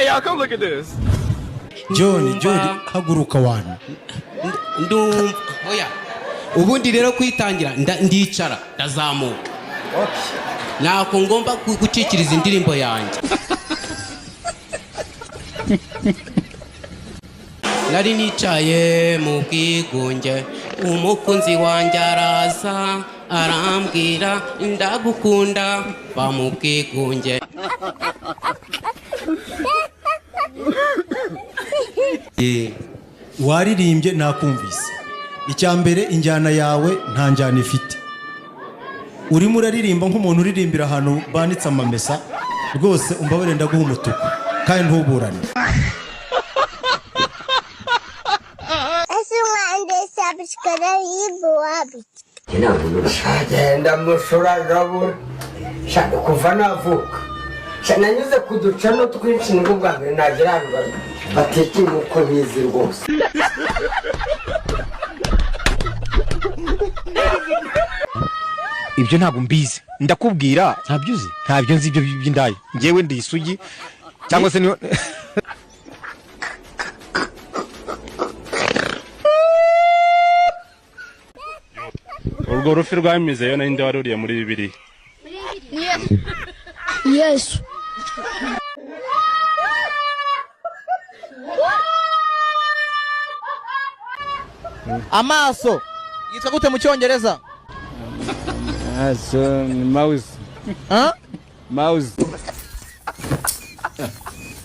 Hey, y'all, come look at this. John, John, haguruka wantu. Ndumva oya, ubundi rero kwitangira ndicara, ndazamuka, ntabwo ngomba gucikiriza indirimbo yanjye. Nari nicaye mu bwigunge, umukunzi wanjye araza arambwira ndagukunda, va mu bwigunge. Waririmbye nakumvise. Icya mbere, injyana yawe nta njyana ifite. Urimo uraririmba nk'umuntu uririmbira ahantu banitse amamesa. Rwose umbabarire, ndaguha umutuku kandi ntuburane. Ese umwana subscribe wabiki? Agenda mushuragabura shaka kuva navuka. Sha, nanyuze ku ducano twinshi, nibwo bwa mbere nagera ahantu batekeye inkoko nkizi rwose. Ibyo ntabwo mbizi, ndakubwira ntabyo uzi, ntabyo nzi ibyo by'indaya. Njyewe ndi isugi cyangwa se niyo. Urwo rufi rwamizeyo ninde waruriye muri Bibiliya? Yesu. Amaso yitwa gute mu Cyongereza? Amaso ni mouse. Huh? Mouse.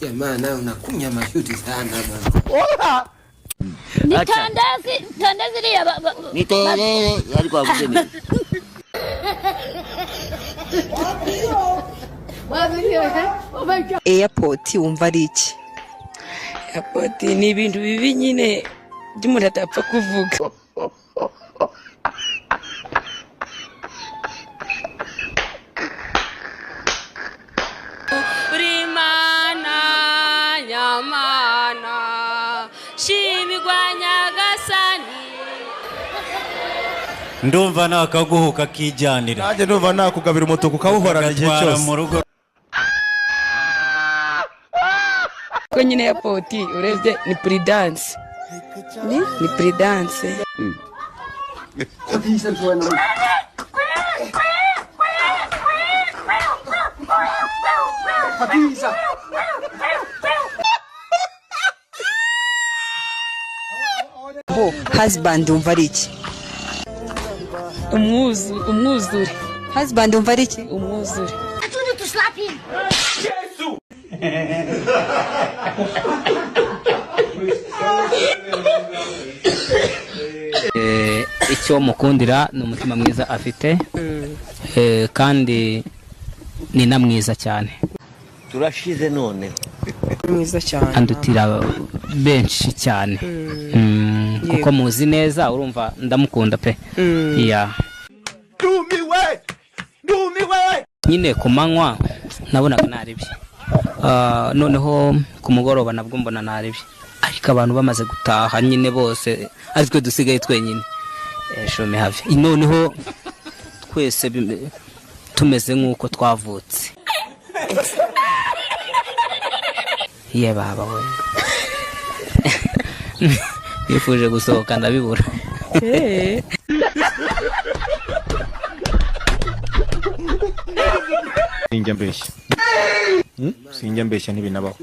Jamaa, unakunya mashuti sana bana. Ni tandazi, tandazi iriya Niterere ariko wavuze neza. Airport wumva ari iki? Airport ni ibintu bibi nyine by'umuntu atapfa kuvuga. Rimana nyamana shimigwa Nyagasani. Ndumva nakaguhuka kijyanira. Nanjye ndumva nakugabira umutuku ukawuhorana igihe Gatwara cyose. mu rugo. Ko nyine airport urebye ni prudence, ni prudence. Husband wumva ari iki? Umwuzure. Husband wumva ari iki? Umwuzure. Icyo mukundira ni umutima mwiza afite, kandi ni na mwiza cyane. Turashize none. Mwiza cyane. Andutira benshi cyane, kuko muzi neza, urumva ndamukunda pe ya. Ndumiwe! Ndumiwe! Nyine ku manywa nabonaga narebye, noneho ku mugoroba nabwo mbona narebye, ariko abantu bamaze gutaha nyine bose ari twe dusigaye twenyine. Shome have, noneho twese tumeze nk'uko twavutse. Ye baba we, nifuje gusohoka ndabibura. Sinjya mbeshya. Sinjya mbeshya, ntibinabaho.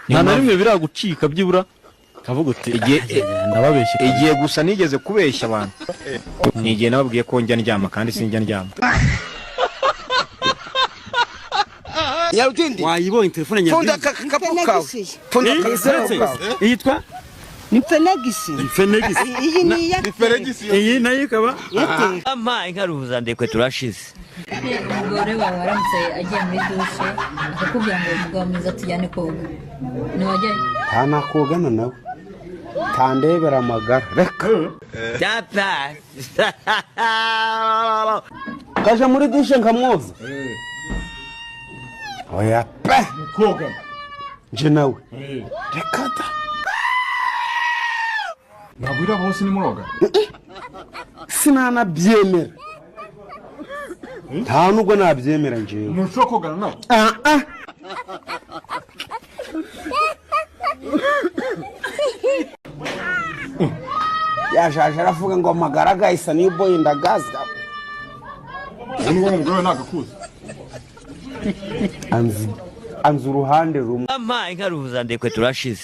Nta na rimwe biragucika byibura kavuga uti Igihe ndababeshya? Igihe gusa nigeze kubeshya abantu ni igihe nababwiye ko njya ndyama, kandi sinjya ndyama. Nyarutindi. Wayibonye telefone? Funda akapu kawe. Funda akapu kawe. Iyitwa Ni Fenegisi. Fenegisi. Iyi ni iya Iyi nayo ikaba Ama inka ruhuzandekwe turashize. Umugore wawe aramutse agiye muri dushe akakubwira ngo umugabo mwiza tujyane koga, ntiwajyayo? Nta nakogana nawe. Tandebera amagara. Reka. Data. Kaja muri dushe nkamwoza. Oya pe. Kogana. Nje nawe. Reka da. Ntabwo iri aho hose nimuroga. Sinanabyemera. Nta nubwo nabyemera njyewe. Ntushobora kogana nawe? Ah ah. Yashaje aravuga ngo amagara gahisa niyo boyi ndagaza. Ubu umugore we nagakuze. Anzi anzi uruhande rumwe. Yampaye inka ruhuzandekwe turashize.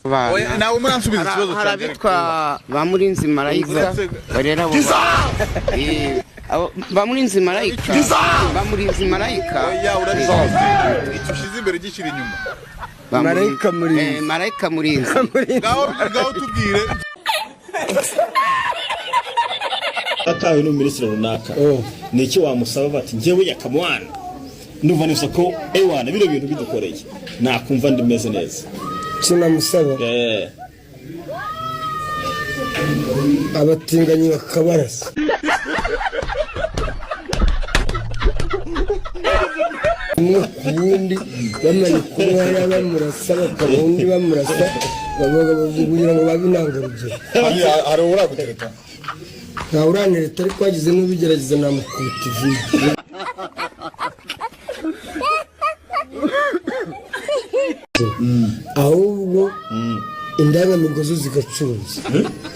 Oya, nawe muransubiza ikibazo Hari cyanjye. abitwa ba Murinzi Marayika barera abo bana. Ba Murinzi Marayika, ba Murinzi Marayika. Oya, urabizi. Icyo ushize imbere gishyira inyuma. Ba Marayika Murinzi, Marayika Murinzi. Ngaho ngaho tubwire. Atawe n'umuminisitiri runaka, ni iki wamusaba? Bati njyewe yakamwana ndumva neza ko ewana bino bintu bidukoreye nakumva ndimeze neza. Kinamusaba abatinganyi bakabarasa. Umwe ku wundi bamanika umwe hariya bamurasa, bakaba undi bamurasa, kugira ngo babe intangarugero. Hari uragutereta? Ntawe uranereta, ariko hagize n'ubigerageza namukubita ivide. Ahubwo indangamirwa zo zigacuruza,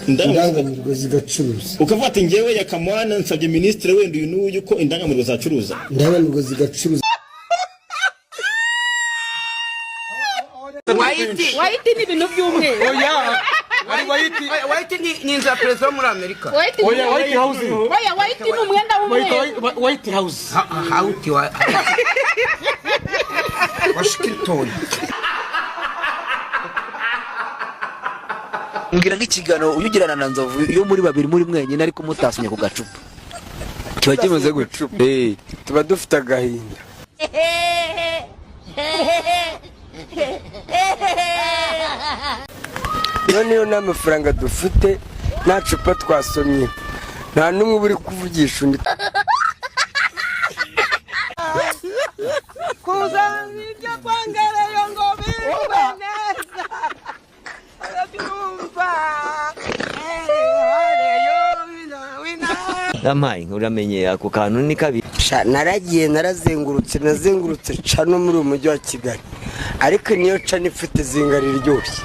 indangamirwa zigacuruza. Ukavuga ati njyewe yakamwana nsabye minisitiri wenda uyu n'uyu ko indangamirwa zacuruza. Indangamirwa zigacuruza. White ni ibintu by'umweru. Oya, ari white. White ni inzu ya perezida wo muri Amerika. White ni Oya, White House. Oya, white ni umwenda w'umweru. White House. Hawuti wa Washington. Mbwira nk'ikiganiro ujya ugirana na Nzovu iyo muri babiri muri mwenyine ariko mutasomye ku gacupa kiba kimeze gutyo. Tuba dufite agahinda. Noneho n'amafaranga dufite, nta cupa twasomye, nta n'umwe uba uri kuvugisha undi. Kuzana ibyo kwangereyo ngo bigwe neza urabyumva. Yampaye inka uramenye ako kantu ni kabi. Sha, naragiye narazengurutse, nazengurutse ca no muri uyu mujyi wa Kigali, ariko niyo ca nifite zinga riryoshye.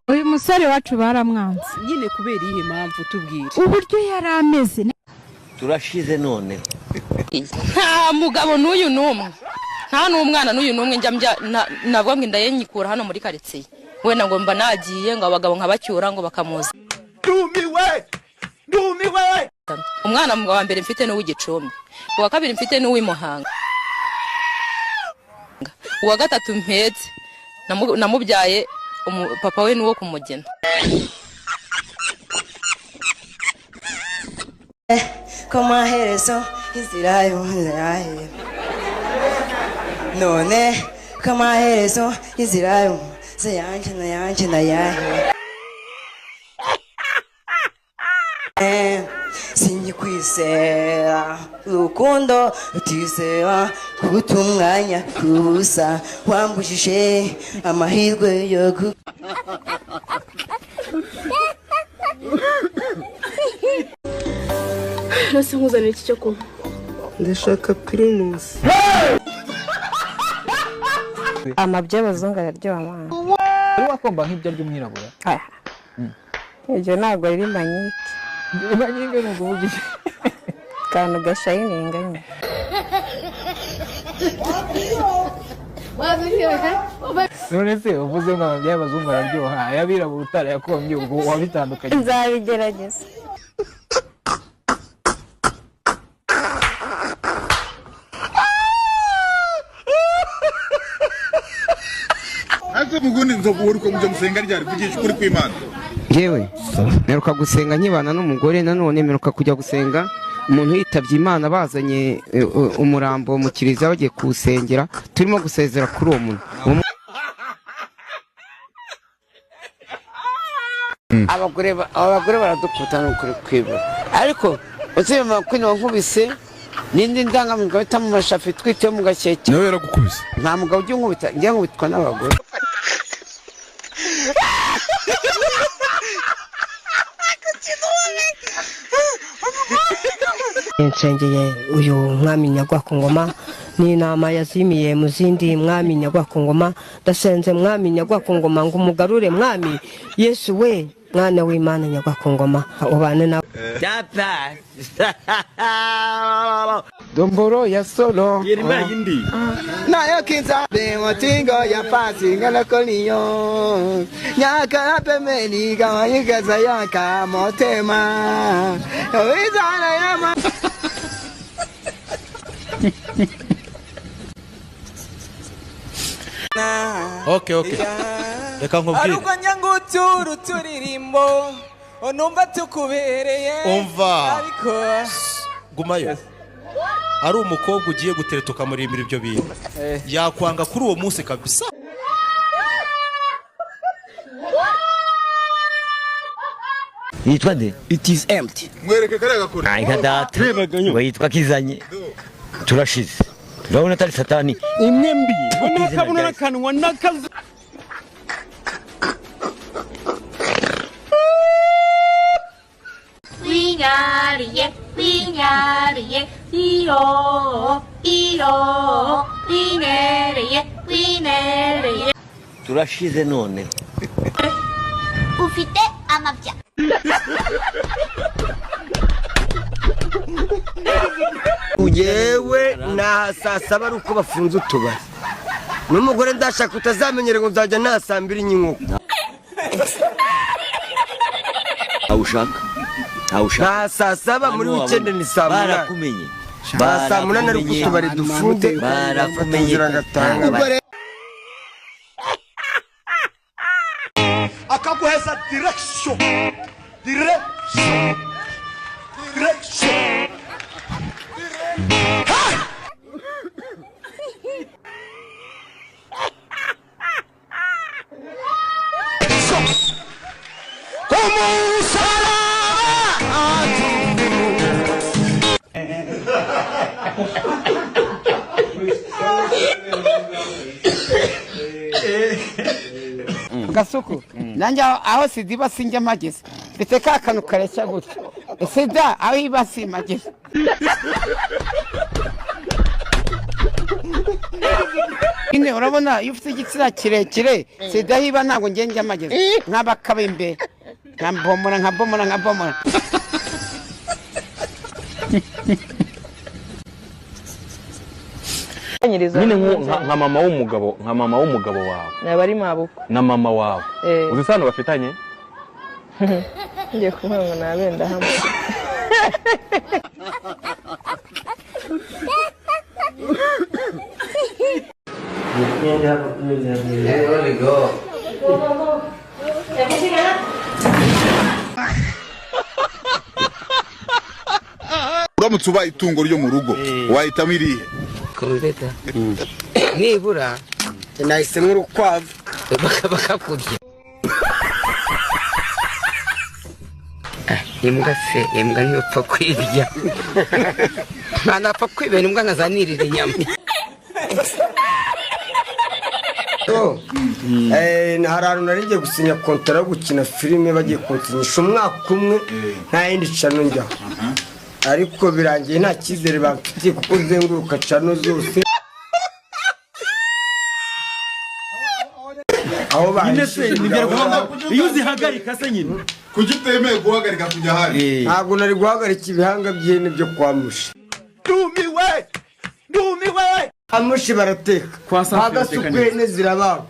Uyu musore wacu baramwanze. Nyine kubera iyihe mpamvu? Tubwire. Uburyo yari ameze. Turashize noneho. Nta mugabo n'uyu n'umwe, nta n'umwana n'uyu n'umwe njya mbya navuga ngo inda ye nyikura hano muri karitsiye, wenda ngo mba nagiye ngo abagabo nkabacyura ngo bakamuza. Ndumiwe, ndumiwe. Umwana wa mbere mfite ni uw'Igicumbi, uwa kabiri mfite ni uw'i Muhanga, uwa gatatu mpetse namubyaye papa we ni uwo kumugena. Ko amaherezo inzira y'umuntu, none ko amaherezo y'inzira y'umuntu yanjye na yanjye na yahe. Singikwizera urukundo rutizera kuguta umwanya kubusa, wambujije amahirwe yo gu. Nose nkuzanira iki cyo kunywa? Ndashaka Primus. Amabyi y'abazungu araryoha mwana. Wari wakomba nk'ibyo ry'umwirabura? Ibyo ntabwo riri manyike. Manyike ni ukuvuga iki? Akantu gashayininga nyine. None se uvuze ngo amabyi y'abazungu araryoha, ay'abirabura utarayakombye ubwo wabitandukanye? Nzabigerageza. Ariko mugundi Nzovu, uri ko mujya musenga ryari? Vugisha ukuri kw'Imana. Ngewe mperuka gusenga nkibana n'umugore, nanone mperuka kujya gusenga umuntu yitabye Imana, bazanye umurambo mu kiliziya bagiye kuwusengera, turimo gusezera kuri uwo muntu. Abagore baradukubita ni ukuri kwibura, ariko usibye kwino wankubise n'indi ndangamirwa bita mu mashafi twite yo mu gakeke. Nawe yaragukubise? Nta mugabo ujya unkubita, njya nkubitwa n'abagore. Nsengeye uyu mwami Nyagwakungoma n'inama yazimiye mu zindi mwami Nyagwakungoma, ndasenze mwami Nyagwakungoma ngo umugarure mwami Yesu we mwana w'Imana Nyagwakungoma ubane nawe. Domboro ya solo nayo kinza bemotingo ya pasi ngalakoliyo nyaka pemeni kama yikaza yaka motema wizana yama. Okay. Reka nkubwire. Ariko nyangutura uturirimbo onumva tukubereye. Umva. Ariko gumayo. Ari umukobwa ugiye gutereta ukamurimbira ibyo bintu. Yakwanga kuri uwo munsi kabisa. Yitwa nde? It is empty. Mwereke kariya gakora. Ay data. Ngo yitwa Kizanye. Turashize. Urabona atari satani. Imwe mbi. N'akabuno n'akanwa n'akazu. Winyariye, winyariye, iro, iro, winereye, winereye. Turashize none. Ufite amabya. Yewe naha saa saba ari uko bafunze utubari n'umugore ndashaka utazamenyere ngo nzajya nta saa mbiri n'inkoko. Awushaka. Nta saa saba muri weekend ni saa munani. Barakumenye. Ba saa munani ari uko utubari dufunze. Barakumenye. Ngatanga. Akaguheza direction. Direction. Direction. Gasuku nanjye aho sida iba sinjya mpageze mfite ka kantu kareshya gutya sida aho iba simpageze. Nyine urabona iyo ufite igitsina kirekire sida aho iba ntabwo njye njya mpageze nk'abakaba imbere nkabomora nkabomora nkabomora. Nyine nka mama w'umugabo, nka mama w'umugabo wawe. Naba ari mabukwe. Na mama wawe. Uzi isano bafitanye? Ngiye kuvuga ngo nabenda hamwe. Uramutse ubaye itungo ryo mu rugo wahitamo irihe? Nibura nahisemo urukwavu bakakurya. Imbwa se, imbwa ntipfa kwirya. Ntanapfa kwibera imbwa nkazanirira inyama. Hari ahantu nari ngiye gusinya kontara yo gukina filime bagiye kunsinyisha umwaka umwe nta yindi cano njyaho. Ariko birangiye nta cyizere bamfitiye kuko nzenguruka cano zose. Aho iyo uzihagarika se nyine kuki utemeye guhagarika kujya ahandi? Ntabwo nari guhagarika ibihanga by'ihene byo kwa Mushi. Ndumiwe! Ndumiwe! Amushi barateka agasuku ihene zirabagwa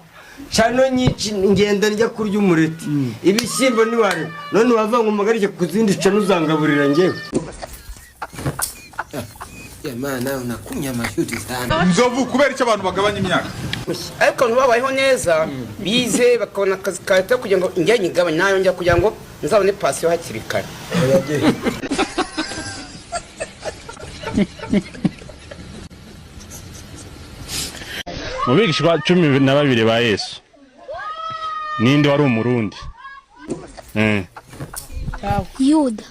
cano nyinshi ngenda njya kurya umureti ibishyimbo ntiwareba none wava ngo mpagarike ku zindi cano uzangaburira njyewe. Nzovu kubera icyo abantu bagabanya imyaka ariko abantu babayeho neza bize bakabona akazi ka leta kugira ngo njye nyigabanye nayo njya kugira ngo nzabone pasiyo hakiri kare. Mu bigishwa 12 ba Yesu ninde wari umurundi? Yuda.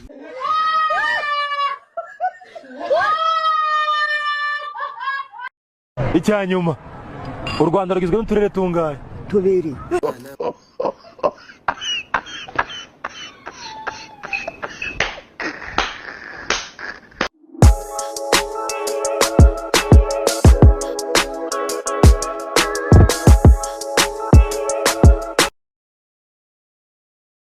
Icyanyuma, u Rwanda rugizwe n'uturere tungahe? Tubiri.